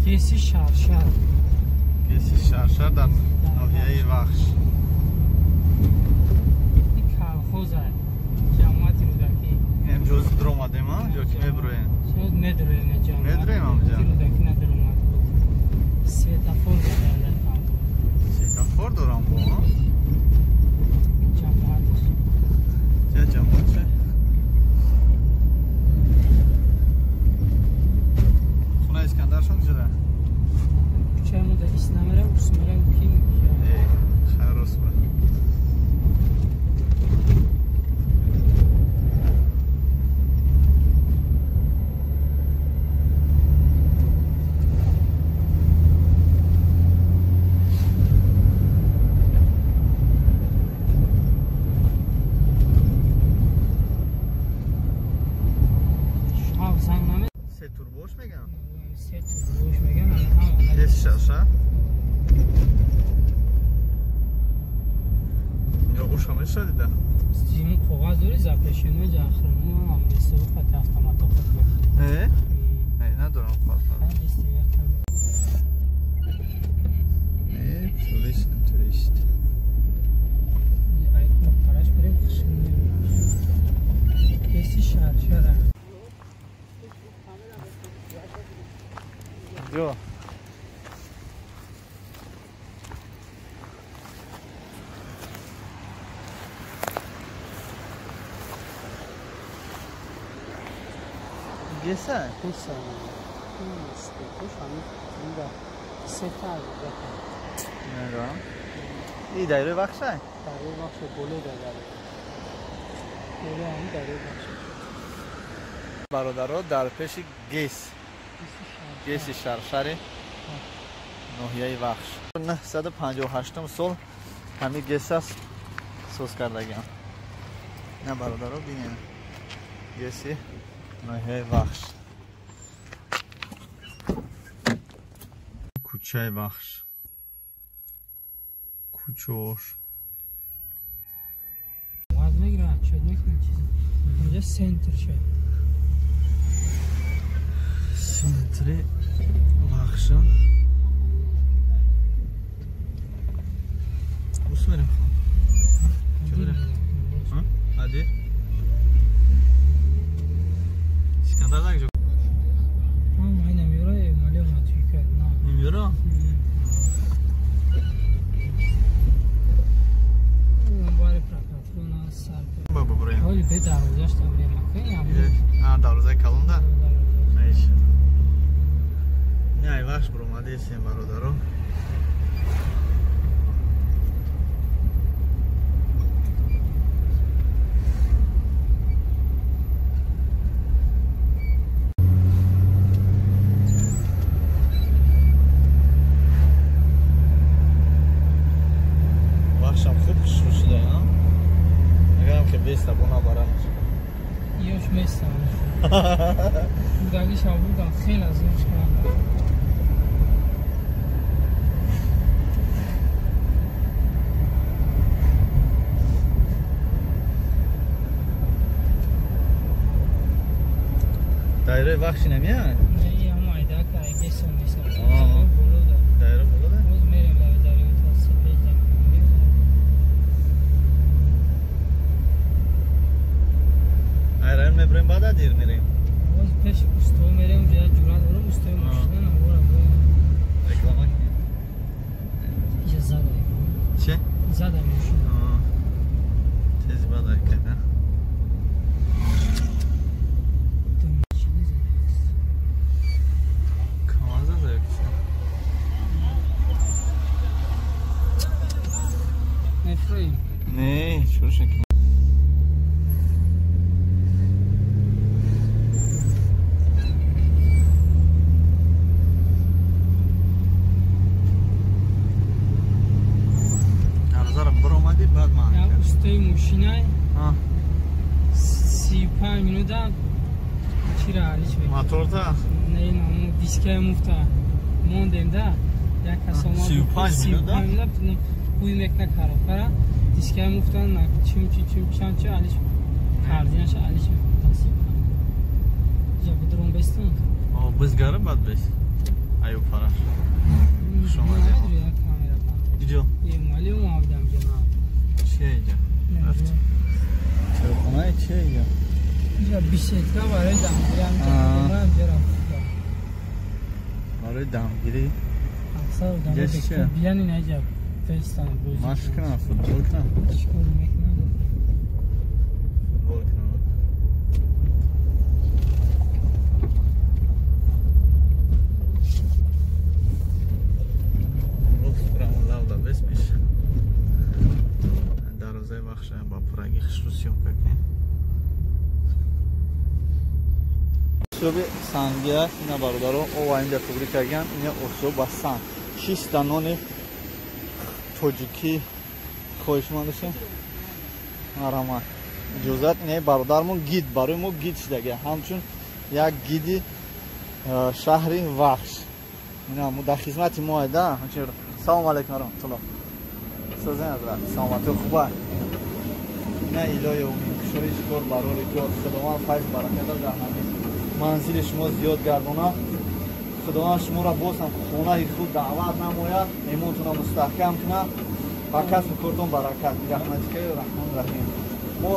кеси Шаршар. Кеси Шаршар дар ноҳияи Вахш. Колхоза ҷамоати Рӯдакӣ. Ин ҷози дуромадем, а? Ё ки мебуроем? Шояд медуроем, ҷамоат. Медуроем ҳамҷа? Рӯдакӣ надуромад. Светофор. Се туш меган ҳама. Гес шаша. Ё уша мешадида. Стим коғаз дори запрещено ҷахрмо ҳам бесу хат автомат хат. Не? Не, надорам коғаз. Не, турист, турист. Ай, параш берем хушин. Геси шар шара. Ё. Геса? Геса. И дарёи Вахшай? Дарёи Вахшай, болои дарё. Болои ҳамин дарёи Вахшай. Бародаро, дар пеши ГЭС. ГЭСи Шаршари ноҳияи Вахш. 958 сол ҳамин ГЭС аст соз кардагиам. На бародаро, бинед. ГЭСи ноҳияи Вахш. Кӯчаи Вахш. Кӯчаош. Аз мегирад, чед мекунад чиз. Инҷа центр шуд. Центри Вахшан. Ус мерем хон. Чӣ мерем? Ади? Искандар даг ҷо? Ҳа, ина меёра, малио матюка. Намеёра? Бари прокуратура сар. Баба броем. Ҳоли бе дарвозаш та брем акай. А, дарвозаи калонда? Айш. Не, ай Вахш бромадесем бародаро. Вахшам хуб хушрӯ шуда, агарам ки беста бо набарам. Ёш местам. Будагишам будам, хеле зур шудам. Дайраи Вахши намеяд? Не, ҳама айдака айгесо меса. Дайра боло да? Боз мерем лави дарёи та сепеҷа. Айрайон мебурем, баъд адир мерем. Боз пеш усто мерем, ҷоя ҷуръат дорам, устои мошина навора. Реклама кунем. Иҷа зада. Че? Зада мошина. Тез баъд айкада. Не, чуршик. Дарзара баромадӣ, баъд ман. Устои мошинай. 35 минута чира алиш мекунад. Моторта? Не, ин дискаи муфта мондем да. Як кас омад. 35 минута? Ҳуй мекна коробкара. Дискаи муфта чим чи чим чам чи алиш корзинаша алиш мекунад. Иҷа будром бестун. О, бизгара баъд бес. Аю параш. Хуш омадед. Иҷо? Эмали омадам ҷаноб. Че иҷа? Рафт. Чойхонаи че иҷа? Иҷа беседка барои дамгирӣ ҳамҷа рафта. Барои дамгирӣ? Аксар одамон биян ин иҷа фестан бозӣ. Машқ кунам, футбол кунам. Чӣ кор мекунам? Футбол кунам. Лавда бес меша. Дарвозаи Вахша ба пурагӣ хушрӯ съёмка кунем. Осиёби сангӣ аст, ина бародаро, ова инҷа тугрӣ кардагиам, ина осиёб ба санг. Чиста нони тоҷикӣ хоҳишманд дошем. Марҳамат. Иҷозат, ина бародармон гид, барои мо гид шудагия. Ҳамчун як гиди Шаҳри Вахш. Ина дар хизмати мо да. Салом алейкум ва раҳматуллоҳ. Созен ҳазрат, саломатӣ хуба. Ина илоҳи умин кушоиш кор барори кор. Худованд файз баракат дар ҳамин манзили шумо зиёд гардонад. Худованд шуморо боз ҳам хонаи худ даъват намояд, имонтонро мустаҳкам кунад ва касбу кортон баракат. Раҳматикаи Раҳмон Раҳим. Мо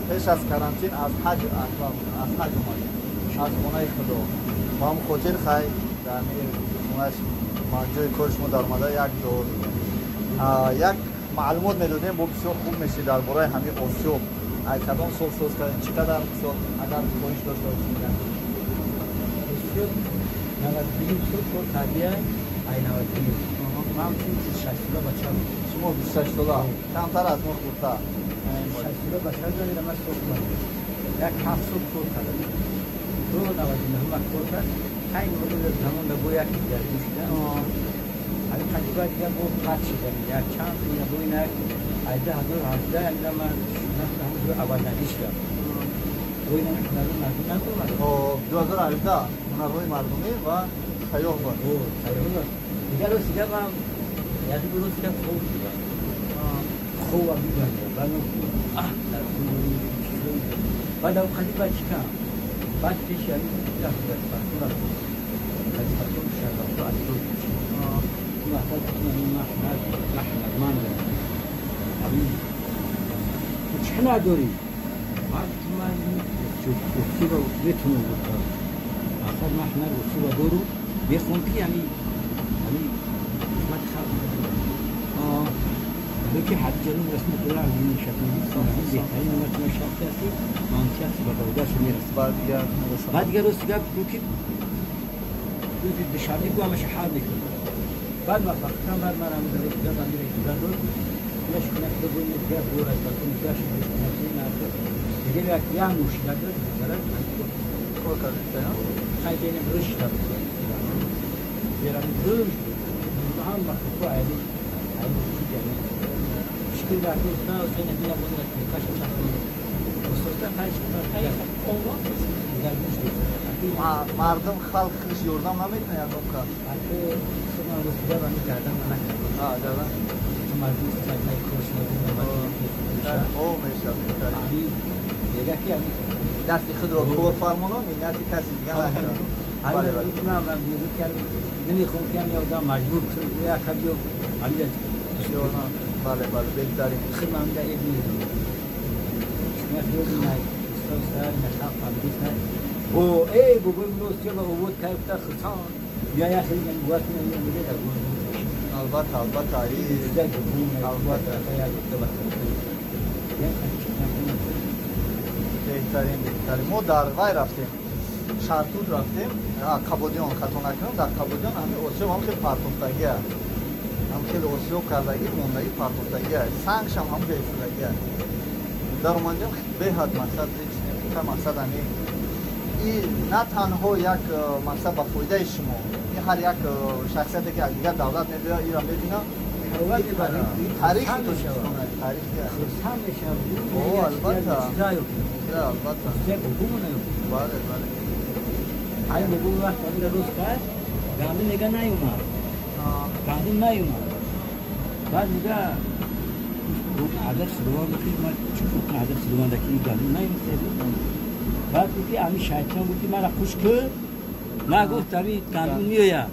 пеш аз карантин аз ҳаҷ омадем, аз хонаи Худо. Ба ҳам хотир хай дар хонааш ҷои кори шумо даромада як дуо як маълумот медодем, бо бисёр хуб мешид дар бораи ҳамин осиёб. Ай кадом сол соз кардем, чӣ қадар сол, агар хоҳиш дошта бошед. Осиёб 92 сол кор кардия, ай 92. Ман 26 сола бача будам. Шумо 26 сола, камтар аз мо хурдтар. 26 сола бача будам, ман сол кардам. Як 7 сол кор кардам. То 99 кор кард. Ҳай замон да бо як дигар шуда. Ҳамин қадиба дигар бо пат шуда. Як чанд ина бо ина 2018 ина ман ҳамон аввалнагӣ шудам. Бо ина ҳунарҳои мардумӣ надомад. 2018 ҳунарҳои мардумӣ ва сайёҳ буд. Сайёҳ буд. Дигар рӯз дигар ман як рӯз дигар хоб шудам. Хобам мебандам. Баъд дар баъд он қадиба чӣ кам? Баъд пеши ҳамин рафтам. Чӣ надорӣ? Ман русиро метавонам гуфтам. Асал ман ҳунар русиро дору мехоҳам ки ҳамин хизмати халқ ки ҳад ҷануб расми худро беҳтарин шахсе аст ки манфиат ба бародараш мерасад. Баъд дигар рӯз дигар ки рӯзи душанбе гу ҳамаша ҳал мекунад. Баъд муваффақиятан баъд ман ҳамин рӯз дигар амира иҷозат дод. Дигар як мушкилат дод, кор кардед, хай бинем рушд берам рушд ҳам вақт айли айли шукр дар уста сена бина бозра каш уста хай хай дигар гӯш мардум халқ хиш ёрдам наметунад ягон кас. Аке худам рӯз дигар ами гардан накардам. Гардан мардум сай кош о мешавад. Мега ки ами дасти худро кор фармонам, миннати каси дигар накардам. Намехоҳам ки ами одам маҷбур як биё ами бале бале беҳтарин. Худам ами дар о эй бобои рӯз ба овод кайфта хурсан я я хеле гуфт мегӯяд дар албатта албатта албатта беҳтарин беҳтарин. Мо дар вай рафтем, Шартуд рафтем, Қабодиён хато накунам, дар Қабодиён ҳамин осиёб ҳам хеле партофтагӣ аст, ҳам хеле осиёб кардагӣ мондагӣ партофтагӣ аст, сангшам ҳам ҷо истодагӣ аст. Дар омадем беҳад мақсад мақсад ҳамин и на танҳо як мақсад ба фоидаи шумо, ин ҳар як шахсияте ки аз дигар давлат мебиёяд инро мебинад, тарихи Тоҷикистон аст, тарихи албатта албатта бале бале. Ай бобо вақт амира рӯз кард, гандум мега наёмад, гандум наёмад. Баъд мега ҳазрат Худованд ки ман чӣ кунам, ҳазрат Худованд ки гандум наёмад. Баъд гуфт ки ами шайтон гуфт ки мара хуш кун, ман гуфт ами гандум меояд,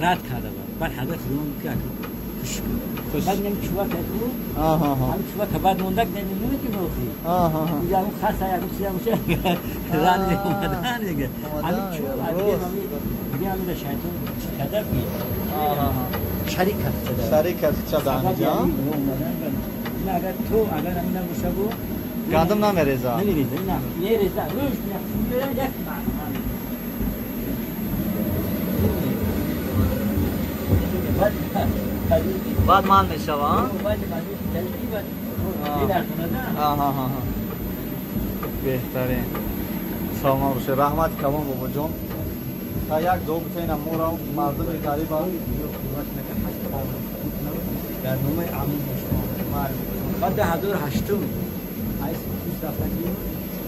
рад карда. Баъд ҳазрат Худованд гуфт ки хуш кун. Баъд мегам чува кард, ами чува ка баъд мондак намедонам охи. Инҷа он хаса як чиз меша рад меомадан мега. Ами чува дига ами шайтон чӣ карда ки шарик кард, шарик кард чада инҷа. Агар ту агар ами набоша бу гандум намереза, намереза, на мереза, рӯш як баъд ман мешавам. Беҳтарин. Саломат бошед, раҳмати калон бобоҷон. Та як дуо битаинам моро мардуми ғариба. Дар номаи амин доштам. Баъд 2008 аз рафтагӣ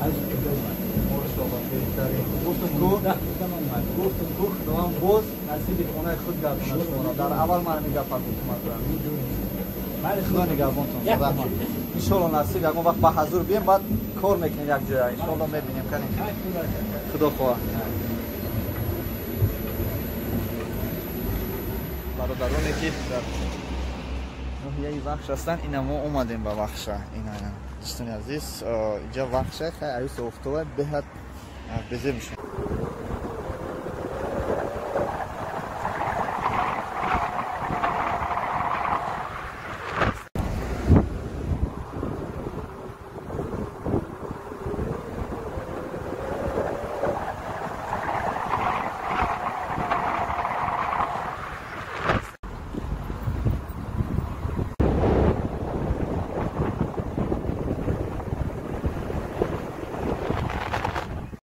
аз куҷо омад. Мошалло, беҳтарин. Гуфтум ку, гуфтум ку, худованд боз насиби хонаи худ гардонад шуморо. Дар аввал ман ҳамин гапа гуфтум аз. Худо нигаҳбонтон. Раҳмат. Иншоалло насиб ягон вақт ба ҳазур бием, баъд кор мекунем як ҷоя. Иншоалло мебинем канем. Худо хоҳад. Бародароне ки дар ноҳияи Вахш ҳастанд, ина мо омадем ба Вахша. Ина дӯстони азиз, инҷа Вахша, хай аюси офтоба беҳад безеб мешавад.